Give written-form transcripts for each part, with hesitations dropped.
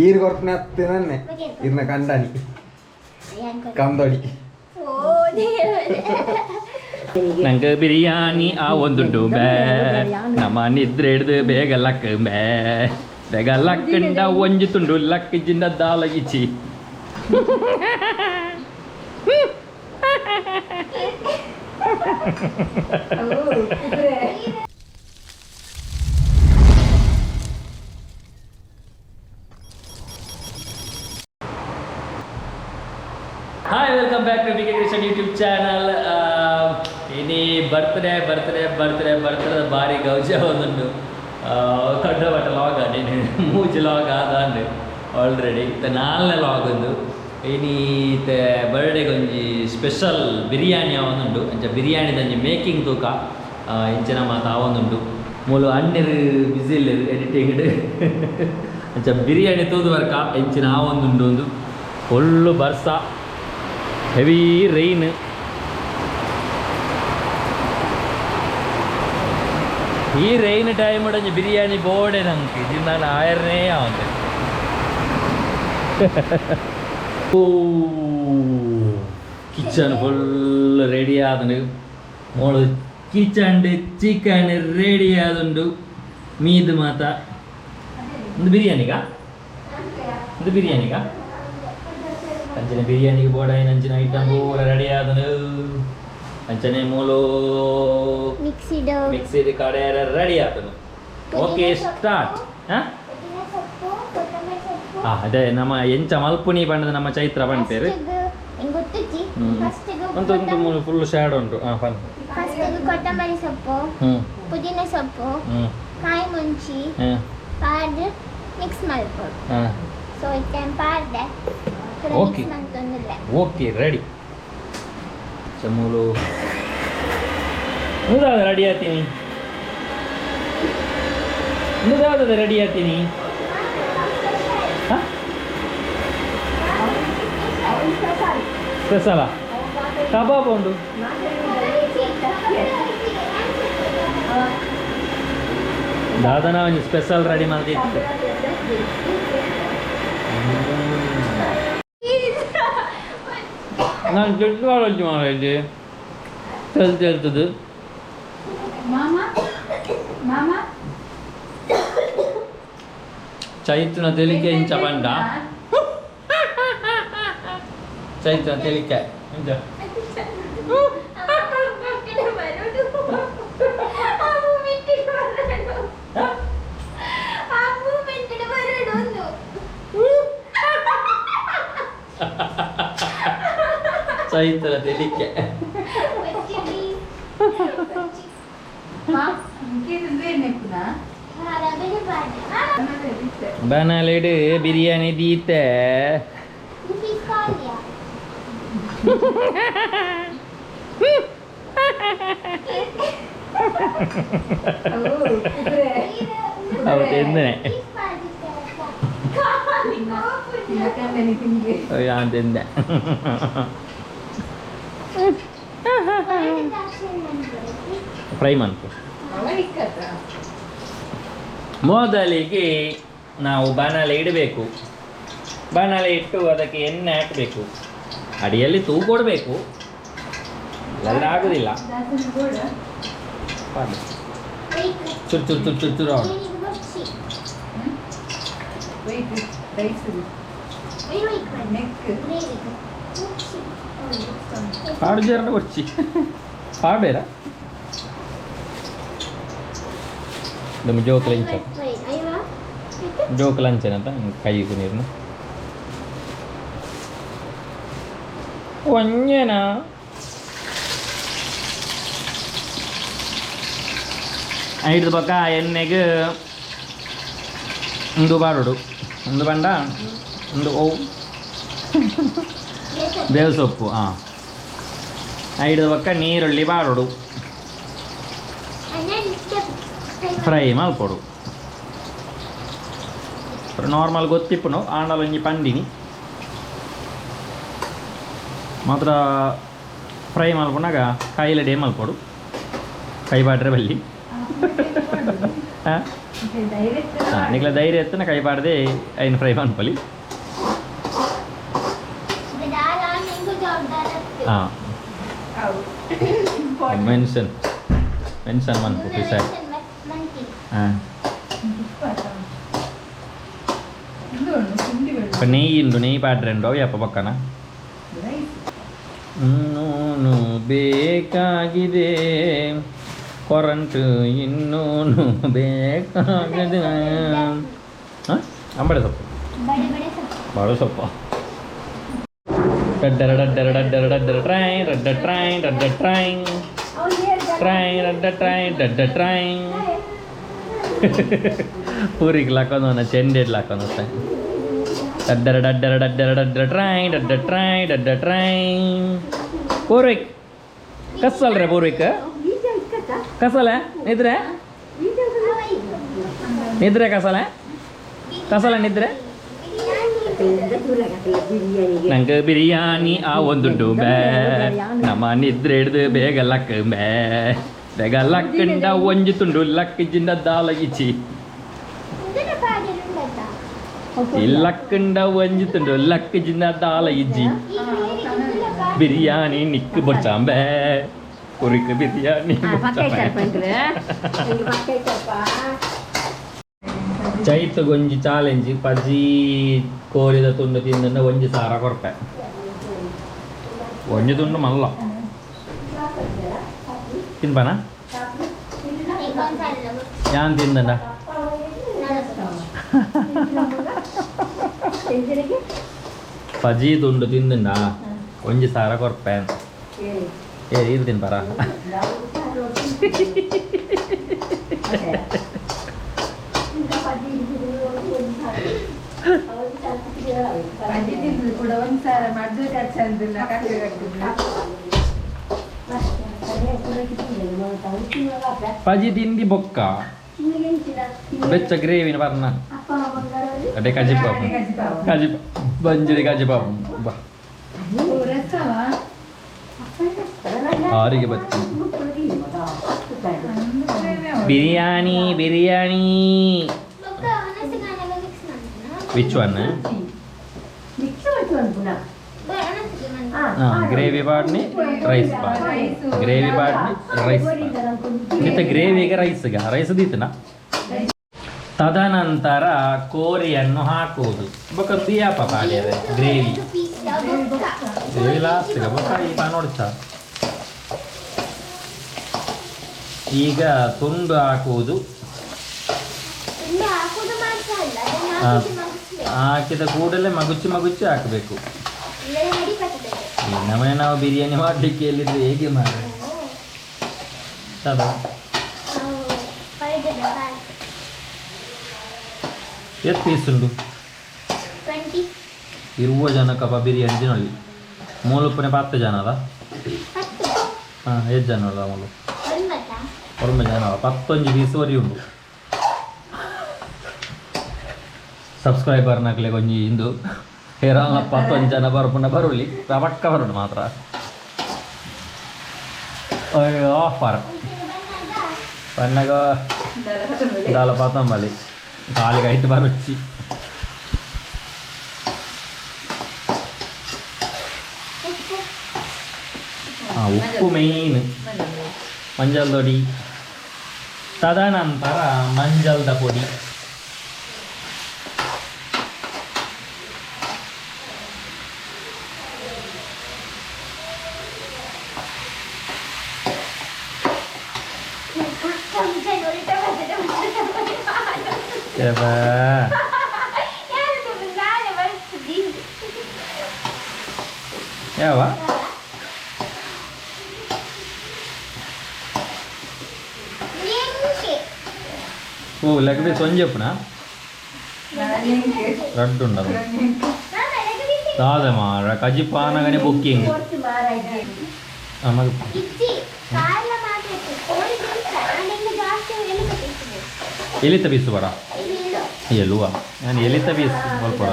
ಈರ್ ಕೊರ್ಪುನ ಅತ್ತೆ ನನ್ನೆ ಇರ್ನ ಕಂಡನಿ ಕಂದೊಡಿ. ನಂಗೆ ಬಿರಿಯಾನಿ ಆ ಒಂದುಂಡು ಬೇ, ನಮ್ಮ ನಿದ್ರೆ ಹಿಡ್ದು ಬೇಗ ಲಕ್ ಬೇ, ಬೇಗ ಲಕ್ಕಂಡ ಒಂಜಿ ತುಂಡು ಲಕ್ ಜಿಂದ ದಾಲ ಇಚ್ಚಿ. Hi, welcome back to B K Krishan YouTube channel. ಇನಿ ಬರ್ತ್ಡೇ ಬರ್ತ್ಡೇ ಬರ್ತ್ಡೇ ಬರ್ತ್ಡೇ ಭಾರಿ ಗೌಜ ಒಂದುಂಡು. ದೊಡ್ಡ ಬಟ್ಟ ಲಾಗ್ ನೀನು ಮೂಜಿ ಲಾಗ್ ಆದಾಂಡು ಆಲ್ರೆಡಿ. ಇತ್ತೆ ನಾಲ್ನೇ ಲಾಗ್ ಒಂದು. ಇನಿ ಇತ್ತೆ ಬರ್ಡೇಗೆ ಒಂಜಿ ಸ್ಪೆಷಲ್ ಬಿರಿಯಾನಿ ಆವೊಂದುಂಡು. ಅಂಚ ಬಿರಿಯಾನಿದ ಒಂಜಿ ಮೇಕಿಂಗ್ ತೂಕ ಇಂಚಿನ ಮಾತ ಆವೊಂದುಂಡು. ಮೂಲು ಅಣ್ಣೆರ್ ಬಿಸಿ ಇಲ್ಲೆರ್ ಎಡಿಟಿಂಗ್. ಅಂಚ ಬಿರಿಯಾನಿ ತೂದು ಬರ್ಕ ಇಂಚಿನ ಆವೊಂದುಂಡು. ಒಂದು ಫುಲ್ಲು ಬರ್ಸ, ಹೆವಿ ರೈನ್. ಈ ರೈನ್ ಟೈಮ್ ಒಂಜಿ ಬಿರಿಯಾನಿ ಬೋಡೆ ನಂಗೆ ಇದು ನಾನು ಆಯರ್ನೇ ಆವಂತೆ. ಓ, ಕಿಚನ್ ಫುಲ್ ರೆಡಿ ಆದುಂಡು. ಮೋಳು ಕಿಚನ್ ಚಿಕನ್ ರೆಡಿ ಆದುಂಡು. ಮೀದು ಮಾತ ಒಂದು ಬಿರಿಯಾನಿಗಾ, ಒಂದು ಬಿರಿಯಾನಿಗಾ. ಅಂಚನೆ ಬಿರಿಯಾನಿಗೆ ಬೋಡಾಯಿನ ಅಂಚಿನ ಐಟಮ್ ಪೂರ ರೆಡಿ ಆದುಂಡು. ಅಂಚನೆ ಮೂಲು ಮಿಕ್ಸಿಡ್ ಮಿಕ್ಸಿಡ್ ಕಡೆಯರ ರೆಡಿ ಆತನು. Okay, start. ಪುದೀನ ಸೊಪ್ಪು, ಕೊತ್ತಂಬರಿ ಸೊಪ್ಪು. ಹಾ, ಅದೇ ನಮ್ಮ ಎಂಚ ಮಲ್ಪುನಿ ಬಣ್ಣದ ನಮ್ಮ ಚೈತ್ರ ಪನ್ಪೇರು. ಗೊತ್ತುಜ್ಜಿ. ಫಸ್ಟ್ ಉಂಟು ಉಂಟು, ಮೂಲು ಫುಲ್ ಶ್ಯಾಡ್ ಉಂಟು. ಹಾಂ, ಪನ್. ಫಸ್ಟ್ ಕೊತ್ತಂಬರಿ ಸೊಪ್ಪು, ಪುದೀನ ಸೊಪ್ಪು, ಕಾಯಿ ಮುಂಚಿ ಪಾಡ್ದು ಮಿಕ್ಸ್ ಮಲ್ಪೊಡು. ಸೊ ಇತ್ತೆ ಪಾಡ್ದೆ. Okay. Mix ಮಲ್ತೊಂದಿಲ್ಲ. Okay, ready. ಮೂಲು ನೂರಾದ ರೆಡಿ ಆತೀನಿ, ನೂರಾದ ರೆಡಿ ಆತೀನಿ. ಹಾಂ, ಸ್ಪೆಷಲ ಕಬಾಬ್ ಉಂಟು. ದಾದನ ಒಂಜಿ ಸ್ಪೆಷಲ್ ರೆಡಿ ಮಾಡ್ತಿತ್ತು. ನಾನು ಚೆಡ್ಡು ಆಲೋಚನೆ ಮಾಡಿದ್ದೆ ತೆಲ್ತು ಹೇಳ್ತದೆ. ಮಾಮ ಮಾಮ. ಚೈತ್ರನ ತೆಲಿಕೆ ಇಂಚ ಪಂಡ, ಚೈತ್ರನ ತೆಲಿಕೆ ಇಂಚ. ಚೈತ್ರ ತೆಲಿಕೆ. ಬನಲೆಡ್ ಬಿರಿಯಾನಿ ದೀತೆ. ಹೌದು ಎಂದನೆ ഞാൻ ತಿಂದೆ. ಫ್ರೈ ಮಾಡ್ಕೊ. ಮೊದಲಿಗೆ ನಾವು ಬಾಣಲೆ ಇಡಬೇಕು. ಬಾಣಲೆ ಇಟ್ಟು ಅದಕ್ಕೆ ಎಣ್ಣೆ ಹಾಕಬೇಕು. ಅಡಿಯಲ್ಲಿ ತೂ ಕೊಡಬೇಕು, ಇಲ್ಲಾಂದ್ರೆ ಆಗುದಿಲ್ಲ. ಚುರ್ ಚುರ್ ಚುರ್ ಚುರ್ ಚುರ್ ಅವನು. ಪಾಡು ಕೊಡ್ಚಿ ಪಾಡೇರ ನಮ್ಮ ಜೋಕ್ ಲಂಚ, ಜೋಕ್ ಲಂಚನಂತ ಕೈ ನೀರ್ನು ಒಂಜೇನಾ. ಐದು ಪಕ್ಕ ಎಣ್ಣೆಗೆ ಒಂದು ಬಾಡೋಡು, ಒಂದು ಬಂಡ, ಒಂದು ಓ ಬೇವು ಸೊಪ್ಪು. ಹಾಂ, ಐದು ಪಕ್ಕ ನೀರುಳ್ಳಿ ಬಾಡೋಡು, ಫ್ರೈ ಮಲ್ಪೊಡು. ನಾರ್ಮಲ್ ಗೊತ್ತಿಪ್ಪುನು ಆಂಡಲ ಒಂಜಿ ಪಂಡಿನಿ ಮಾತ್ರ. ಫ್ರೈ ಮಲ್ಪುನಾಗ ಕೈಲಡೆ ಮಲ್ಪೊಡು, ಕೈ ಬಾಟ್ರೆ ಬಲ್ಲಿ. ಹಾಂ, ಹಾಂ ನಿಕ್ಲ ಧೈರ್ಯ ಎತ್ತನ ಕೈ ಪಾಡದೆ ಐನು ಫ್ರೈ ಮನ್ಪಲಿ. ಹಾಂ ಮೆನ್ಷನ್ ಮೆನ್ಷನ್ ಮನ್ಪು ಪಿಸ. ಹಾಂ ನೆಯ್ಯಿ ಉಂಡು, ನೆಯ್ಯಿ ಪಾಡ್ರೆ ಉಂಡು ಅವು ಯಪ್ಪ ಪಕ್ಕನ. ಇನ್ನೂನು ಬೇಕಾಗಿದೆ ಕೊರಂಟು, ಇನ್ನೂನು ಬೇಕಾಗಿದೆ. ಹಾಂ ಅಂಬಡೆ ಸೊಪ್ಪು, ಬಾಳೆ ಸೊಪ್ಪು. ಡಡ್ಡರ ಡಡ್ಡರ ಡಡ್ಡರ ಡಡ್ಡರ ಟ್ರೈ ರಡ್ಡ ಟ್ರೈ ಡಡ್ಡ ಟ್ರೈ ಟ್ರೈ ರಡ್ಡ ಟ್ರೈ ಡಡ್ಡ ಟ್ರೈ. ಪೂರಿಗೆ ಲಾಕೋದು ಚೆಂಡೆಡ್ ಲಾಕೋದು ಡಡ್ಡರ ಡಡ್ಡರ ಡಡ್ಡರ ಡಡ್ಡ ಟ್ರೈ ಡಡ್ಡ ಟ್ರೈ ಡಡ್ಡ ಟ್ರೈ. ಪೂರ್ವಿಕ್ ಕಸಲ್ರೆ, ಪೂರ್ವಿಕ್ ಕಸಲ ನಿದ್ರೆ ನಿದ್ರೆ ಕಸಲ ಕಸಲ ನಿದ್ರೆ. ನಂಗೆ ಬಿರಿಯಾನಿ ಆ ಒಂದುಂಟು ಬೇ, ನಮ್ಮ ನಿದ್ರೆ ಹಿಡ್ದು ಬೇಗ ಲಕ್ ಬೇ, ಬೇಗ ಲಕ್ಕಂಡ ಒಂಜಿ ತುಂಡು ಲಕ್ ಜಿಂದ ದಾಲ ಇಚಿ ಲಕ್ಕಂಡ ಒಂಜಿ ತುಂಡು ಲಕ್ ಜಿಂದ ದಾಲ ಇಜ್ಜಿ. ಬಿರಿಯಾನಿ ನಿಕ್ಕು ಬೊಚ್ಚಾಂಬೆ, ಕುರಿಕು ಬಿರಿಯಾನಿ. ಚೈತು ಗೊಂಜಿ ಚಾಲೆಂಜ್ ಪಜಿ ಕೋರಿದ ತುಂಡು ತಿಂದ ಒಂಜಿ ಸಾರ ಕೊರ್ಪೆ, ಒಂಜಿ ತುಂಡು ಮಲ್ಲ ತಿನ್ಪನ ಯಾನ್ ತಿಂದಣ್ಣ. ಪಜಿ ತುಂಡು ತಿಂದಣ್ಣ ಒಂಜಿ ಸಾರ ಕೊರ್ಪೆ. ಏ ಇದು ತಿನ್ಪಾರ? ಪಜಿ ತಿಂದಿ ಬೊಕ್ಕ ಬೆಚ್ಚ ಗ್ರೇವಿನ ಬರ್ನ ಅದೇ ಕಜಿಪಾಪು ಕಜಿಪ ಬಂಜರಿ ಕಜಿಪಾಪು ಬಾ ಆರಿಗೆ ಬತ್ತಿ. Biryani biryani which one? Gravy ಪಾಡ್ನಿ rice ಪಾಡ್ನಿ, ಗ್ರೇವಿ ಪಾಡ್ನಿ ರೈಸ್ ಪಾಡ್ನಿ. ನಿತ್ತ ಗ್ರೇವಿಗೆ ರೈಸ್ಗೆ ರೈಸ್ ದೀತನ. ತದನಂತರ ಕೋರಿಯನ್ನು ಹಾಕುವುದು. ಬೊಕ್ಕ ದಿಯಾಪ ಪಾಡ್ಯದೆ ಗ್ರೇವಿ ಗ್ರೇವಿ ಲಾಸ್ಟ್ ಬೊಕ್ಕ ಈ ಪಾ ನೋಡ್ಚ. ಈಗ ತುಂಡು ಹಾಕುವುದು. ಹಾಕಿದ ಕೂಡಲೇ ಮಗುಚಿ ಮಗುಚಿ ಹಾಕಬೇಕು. ನಮ್ಮನೆ ನಾವು ಬಿರಿಯಾನಿ ಮಾಡಲಿಕ್ಕೆ ಎಲ್ಲಿದ್ರೆ ಹೇಗೆ ಮಾಡ ಎಷ್ಟು ಪೀಸ್ ಉಂಟು? ಇರುವ ಜನಕ್ಕಪ್ಪ ಬಿರಿಯಾನಿ ತಿನ್ನೊಳ್ಳಿ. ಮೂಲುಪ್ಪನೆ ಪತ್ತು ಜನ ಅಲ್ಲ? ಹಾಂ ಎಷ್ಟು ಜನ ಅಲ್ಲ ಮೂಲು? ಒರ್ಮ ಜನ ಅಲ್ಲ, ಪತ್ತೊಂಜಿ ಪೀಸ್ ವರಿ ಉಂಟು. ಸಬ್ಸ್ಕ್ರೈಬರ್ ನಕ್ಲೆ ಒಂಜಿ ಇಂದು ಹೇರಲ್ಲ ಪತ್ತೊಂಜಿ ಜನ ಬರ್ಪುಂಡ ಬರುಲಿ ಪಕ್ಕ ಬರುಡು ಮಾತ್ರ. ಆಫರ್ ಪನ್ನಗ ದಾಲ ಪಾತಂಬಲಿ ಕಾಲಿಗೆ ಐತು ಬರುಚ್ಚಿ. ಉಪ್ಪು ಮೇನ್, ಮಂಜಲ್ ದೊಡಿ. ತದನಂತರ ಮಂಜಲ್ದ ಪೊಡಿ. ಯಾವ ಓ ಲೆಗ್ ಪೀಸ್ ಒಂಜೆಪ್ಪುನ ರಡ್ಡು ಉಂಡದು ದಾದ ಮಾರ ಕಜಿಪಾನಗನೆ ಬುಕ್ಕಿಂಗ್. ಎಲಿತ ಪೀಸ್ ಬರ ಎಲುವ ನಾನು ಎಲಿತ ಪೀಸ್ ಸ್ವಲ್ಪ.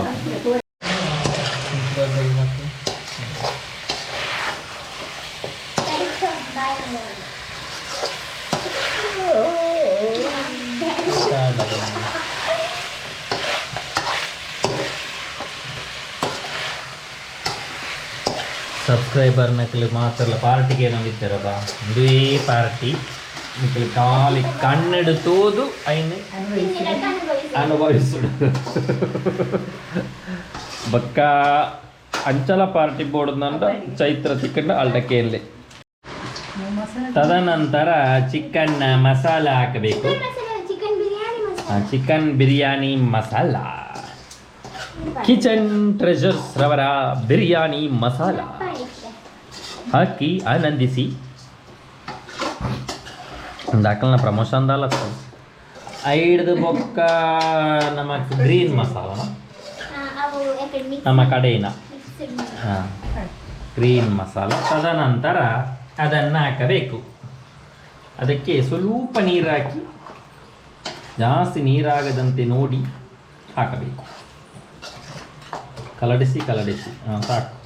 ಸಬ್ಸ್ಕ್ರೈಬರ್ ನಕಲು ಮಾತ್ರಲ ಪಾರ್ಟಿಗೆ ಏನೊಂದಿತ್ತಾರಪ್ಪ ಇಂದುವೇ ಪಾರ್ಟಿ ನಿಕಲು ಖಾಲಿ ಕನ್ನಡ ತೋದು ಐನು ಅನುಭವಿಸುಡು ಬಕ್ಕ ಅಂಚಲ ಪಾರ್ಟಿ ಬೋರ್ಡ್ ಚೈತ್ರ ಚಿಕನ್ ಅಲ್ಡಕ್ಕೆಯಲ್ಲಿ. ತದನಂತರ ಚಿಕನ್ ಮಸಾಲ ಹಾಕಬೇಕು. Chicken biryani masala. Chicken biryani masala, Kitchen Treasures ರವರ ಬಿರಿಯಾನಿ ಮಸಾಲ ಹಾಕಿ ಆನಂದಿಸಿ. ದಾಖಲ್ನ ಪ್ರಮೋಷನ್ ದಾಲ ಐಡ್ದು ಬೊಕ್ಕ ನಮ್ಮ ಗ್ರೀನ್ ಮಸಾಲ, ನಮ್ಮ ಕಡೆಯಿನ ಗ್ರೀನ್ ಮಸಾಲ. ತದನಂತರ ಅದನ್ನು ಹಾಕಬೇಕು. ಅದಕ್ಕೆ ಸ್ವಲ್ಪ ನೀರು ಹಾಕಿ, ಜಾಸ್ತಿ ನೀರಾಗದಂತೆ ನೋಡಿ ಹಾಕಬೇಕು. ಕಲಡಿಸಿ ಕಲಡಿಸಿ, ಹಾಂ ಸಾಕು.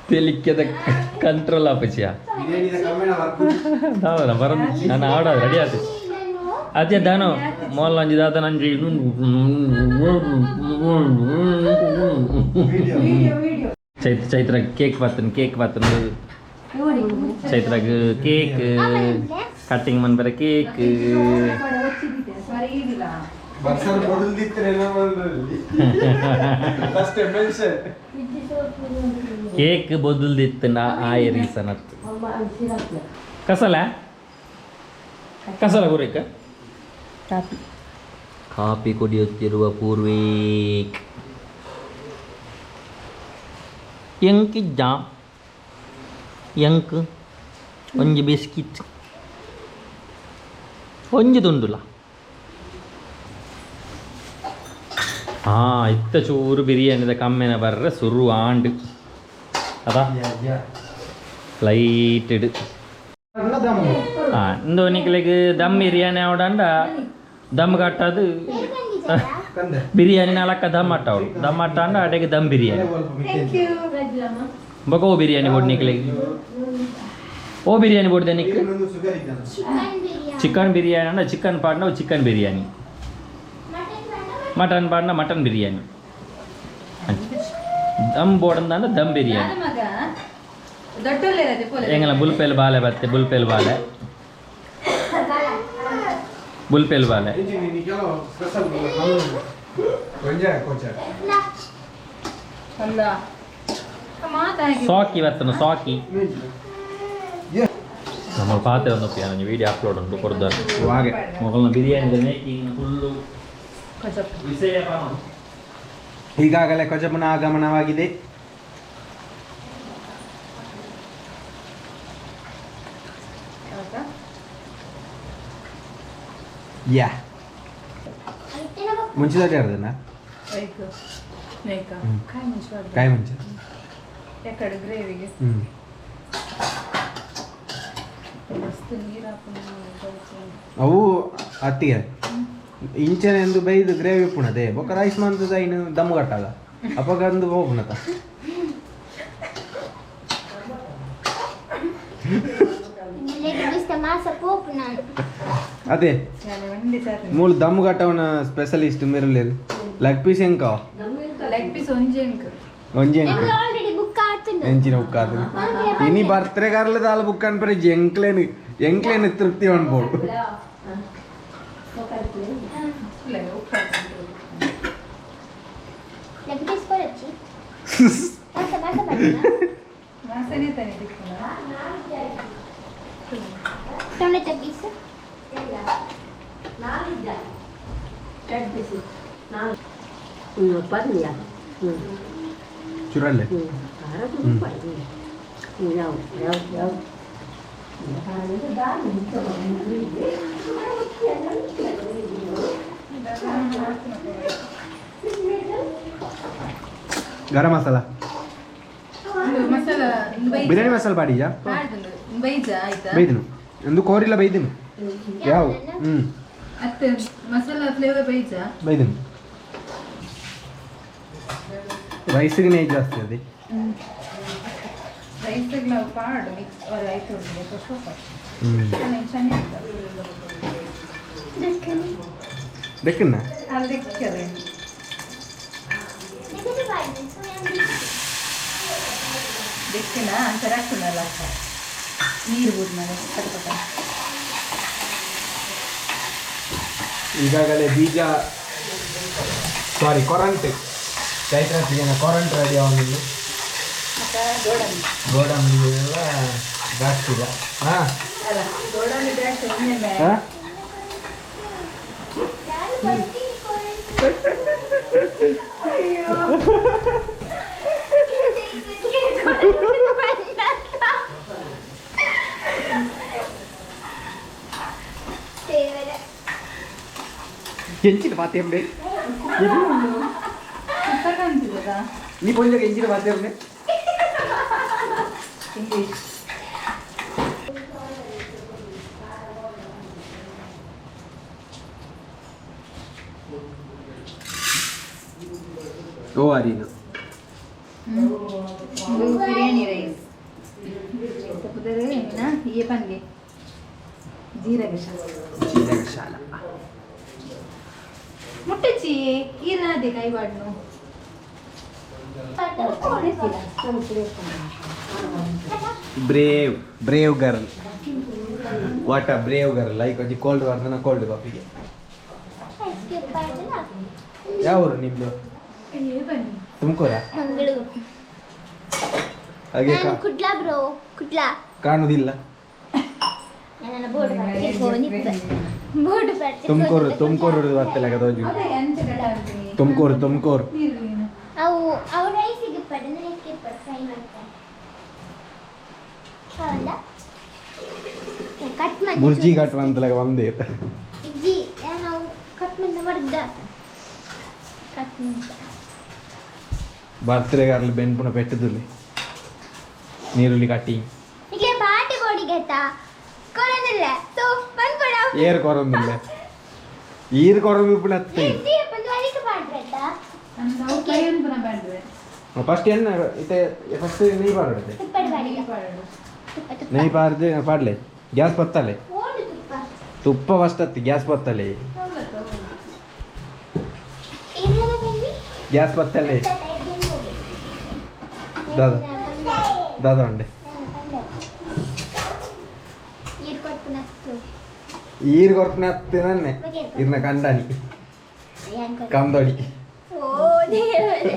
ತೆಲಿಕ್ಕೆದ ಕಂಟ್ರೋಲ್ ಆಪಚಿಯ ದಾವನ ಬರಂದು ನಾನು ಆಡ ರೆಡಿ ಆತು. ಅದೇ ದಾನು ಮೊಲ್ಲ ಅಂಜಿ ದಾದ ನಂಜಿ. ಚೈತ್ರ ಚೈತ್ರ ಕೇಕ್ ಬರ್ತನ, ಕೇಕ್ ಬರ್ತನ. ಚೈತ್ರಾಗ ಕೇಕ್ ಕಟ್ಟಿಂಗ್ ಮನ್ ಬರ ಕೇಕ್. ಕೇಕ್ ಬೊದಲ್ದಿತ್ತು ನಾ ಆಯ ರೀಸನ್ ಅತ್ತು. ಕಸಲ ಕಸಲ ಗುರಿಕ ಕಾಫಿ ಕುಡಿಯುತ್ತಿರುವ ಪೂರ್ವೇಕ್ ಎಂಕಿಜ್ಜ ಎಂಕ್ ಒಂಜಿ ಬಿಸ್ಕಿಟ್ ಒಂಜಿ ತುಂಡುಲ. ಇತ್ತ ಚೂರು ಬಿರಿಯಾನಿದ ಕಮ್ಮೆನ ಬರ್ರ ಸುರು ಆಂಡ್ ಅದ ಲೈಟ್ ಇಡು. ಇಂದು ನಿಕ್ಲೆಗ್ ದಮ್ ಬಿರಿಯಾನಿ ಅವಡಂಡ ದಮ್ ಕಟ್ಟದು ಬಿರಿಯಾನಿ ನಾಲ್ಕ ದಮ್ ಅಟ್ಟವಳು ದಮ್ ಅಟ್ಟ ಅಂಡ ಅಡೆಗೆ ದಮ್ ಬಿರಿಯಾನಿ ಬೊಕ ಓ ಬಿರಿಯಾನಿ ಬೋಡ್ ನಿಕ್ಲೆಗ್ ಓ ಬಿರಿಯಾನಿ ಬೋಡ್ದೆ ನಿಕ್ ಚಿಕನ್ ಬಿರಿಯಾನಿ ಅಂಡ ಚಿಕನ್ ಪಾಡ್ನ ಚಿಕನ್ ಬಿರಿಯಾನಿ ಮಟನ್ ಪಾಡ್ನ ಮಟನ್ ಬಿರಿಯಾನಿ ದಮ್ ಬೋಡಂದ ದಮ್ ಬಿರಿಯಾನಿ. ಎಂಗಲ ಬುಲ್ಪೆಲ್ ಬಾಲೆ ಬತ್ತೆ ಬುಲ್ಪೆಲ್ ಬಾಲೆ ಬುಲ್ಪೆಲ್ ಬಾಲೆ. ಸಾಕಿ ಬರ್ತನ ಸಾಕಿ ನಮ್ಮ ಪಾತ್ರೆ ಒಂದು ವಿಡಿಯೋ ಅಪ್ಲೋಡ್ ಉಂಟು ಕೊಡ್ತಾರೆ ಮೊಗಲ್ನ ಬಿರಿಯಾನಿ ಮೇಕಿಂಗ್ ಫುಲ್ಲು ವಿಷಯ. ಈಗಾಗಲೇ ಕೊಜಪನ ಆಗಮನವಾಗಿದೆ. ಯಾ ಮುಂಚಿದ ಅರ್ಧನ ಕಾಯಿ ಮುಂಚೆ ಅವು ಅತ್ತಿಗೆ ಇಂಚನೆ ಎಂದು ಬೈದು ಗ್ರೇವಿ ಪುಣದೆ ಬೊಕ್ಕ ರೈಸ್ ಮಂತದ ಇನ್ನು ದಮ್ ಕಟ್ಟಾದ ಅಪ್ಪಗಂದು ಹೋಗುಣತ. ಅದೇ ಮೂಲ ದಮ್ ಕಟ್ಟವನ ಸ್ಪೆಷಲಿಸ್ಟ್ ಮಿರಲಿ ಲೆಗ್ ಪೀಸ್ ಎಂಕ ಒಂಜಿ ಎಂಕ ಎಂಚಿನ ಬುಕ್ ಆತು ಇನಿ ಬರ್ತ್ರೆ ಕಾರ್ಲ ದಾಲ ಬುಕ್ ಅನ್ಪರೆ ಎಂಕ್ಲೇನು ಎಂಕ್ಲೇನು ತೃಪ್ತಿ ಅನ್ಬೋದು. ಚುರಲ್ಲೆ ಗರಂ ಮಸಾಲ ಬಿರಿಯಾನಿ ಮಸಾಲ ಬಾಡಿಜಾ ಬೈದನು ಎಂದು ಕೋರಿಲ್ಲ ಬೈದನು ಯಾವ ಮಸಾಲ ಫ್ಲೇವರ್ ಬೈಜಾ ಬೈದನು ರೈಸ್ಗೆ ನೇಯ್ ಜಾಸ್ತಿ ಅದೇ. ರೈಸ್ ಪಾಡು ರೈಸ್ ಸೂಪರ್. ದೆಕ್ಕಣ್ಣ ಅದಕ್ಕೆ ದಿಕ್ಕಿನ ಅಂಚರಾಗ್ತದಲ್ಲ, ನೀರು ಬೂದ್ಮೇಲೆ ಪಟ. ಈಗಾಗಲೇ ಬೀಜ, ಸಾರಿ, ಕೊರಂಟ್, ಚೈತ್ರಾಸಿಗೆ ಕೊರಂಟ್ ರೆಡಿ ಅವನಿಗೆ. ಮತ್ತೆ ಗೋಡಂಬಿ. ಗೋಡಂಬಿ ಎಲ್ಲ ದ್ರಾಕ್ಷಿ. ಹಾಂ. ಅಲ್ಲ, ಗೋಡಂಬಿ ದ್ರಾಕ್ಷಿ ಒಂದೇ. ಹಾಂ. ಅಯ್ಯೋ. ಎಂಚಿನ ಪಾತೆಂಬೆ? ಕುಕ್ಕರ್ ಅಂತಿದ್ದದ. ನೀ ಪೊಂಜಕ್ಕೆ ಎಂಚಿನ ಪಾತೆಂಬೆ? ಇಂಗ್ಲೀಷ್. ಓ ಅರಿನು. ಇದು ಬಿರಿಯಾನಿ ರೈಸ್ ತಪ್ಪುದರೆ ಈ ಪನ್ಗೆ ಜೀರಗೆ ಶಾಲ. ಜೀರಗ ಶಾಲ. ಮುಟ್ಟಚಿ ಈರಾದೆ ಕೈವಾಡ್ನು. Brave, brave girl. What a brave girl! Like ಒಂಜಿ ಕೋಲ್ಡ್ ವಾರ್ದನ ಕೋಲ್ಡ್ ಕಾಫಿಗೆ. ಯಾವ ಊರು ನಿಮ್ಮದು? ಬನ್ನಿ. ತುಮಕೂರಾ? ಮಂಗಳೂರು. ಹಾಗೆ. ನಾನು ಕುಡ್ಲಾ ಬ್ರೋ, ಕುಡ್ಲಾ. ಕಾಣುದಿಲ್ಲ. ನನ್ನ ಬೋರ್ಡ್ ಬೋರ್ಡ್. ತುಮಕೂರು, ತುಮಕೂರು ಬರ್ತಲ್ಲ ತೋಜು. ಅದೇ ಅಂಚೆ. ತುಮಕೂರು, ತುಮಕೂರು. ನೀರು ನೀನು. ಅವು ಅವು ರೈಸಿಗೆ ಇಪ್ಪಡು, ರೈಸ್ಗೆ ಇಪ್ಪಡು, ಫ್ರೈ ಮಾಡ್ತಾರೆ. ಹೌದಾ? ಕಟ್ ಮಾಡಿ. ಬುರ್ಜಿ ಕಟ್ ಅಂತಲಾಗ ಒಂದೇ. ಜಿ, ನಾವು ಕಟ್ ಮಂದ ಮರ್ದ ಕಟ್ ಮಂದ. ಬರ್ತ್ಡೇಗಾರ್ಲಿ ಬೆನ್ಪುನ ಪೆಟ್ಟದಲ್ಲಿ ನೀರುಳ್ಳಿ ಕಟ್ಟಿ. ಇಲ್ಲೇ ಪಾಟಿ ಬೋಡಿಗೆ ಆಯ್ತಾ? ಕೊರೊಂದಿಲ್ಲ ಸೊ ಬಂದ್ಕೊಡ. ಏರ್ ಕೊರೊಂದಿಲ್ಲ, ಈರ್ ಕೊರೊಂದು ಇಪ್ಪುನ ಅತ್ತೆ. ಒಂದು ಅಡಿಗೆ ಮಾಡ್ಬೇಕಾ? ನಾವು ಕೈ ಅನ್ಪುನ ಬೇಡ್ವೆ. ಫಸ್ಟ್ ಎನ್ನ ಇತ್ತೆ? ಫಸ್ಟ್ ನೆಯ್ ಪಾಡೋಡೆ. ತುಪ್ಪಡಿ ಬಾಡಿಗೆ ತುಪ್ಪ, ತುಪ್ಪ. ನೆಯ್ ಪಾಡ್ದು ಪಾಡ್ಲೆ, ಗ್ಯಾಸ್ ಪತ್ತಲೆ. ಓಡು ತುಪ್ಪ. ತುಪ್ಪ ಫಸ್ಟ್ ಹತ್ತಿ, ಗ್ಯಾಸ್ ಪತ್ತಲೆ. ಏನೆಲ್ಲ ಬನ್ನಿ. ಗ್ಯಾಸ್ ಪತ್ತಲೆ. ದಾದ ದಾದ ಉಂಡೆ. ನೀರು ಕೊಟ್ಟು. ಈರ್ ಕೊರ್ಪುನ ಅತ್ತೆ ನನ್ನೆ ಇರ್ನ ಕಂಡಾನಿ ಕಂದೊಡಿ. ಓ ದೇವರೇ.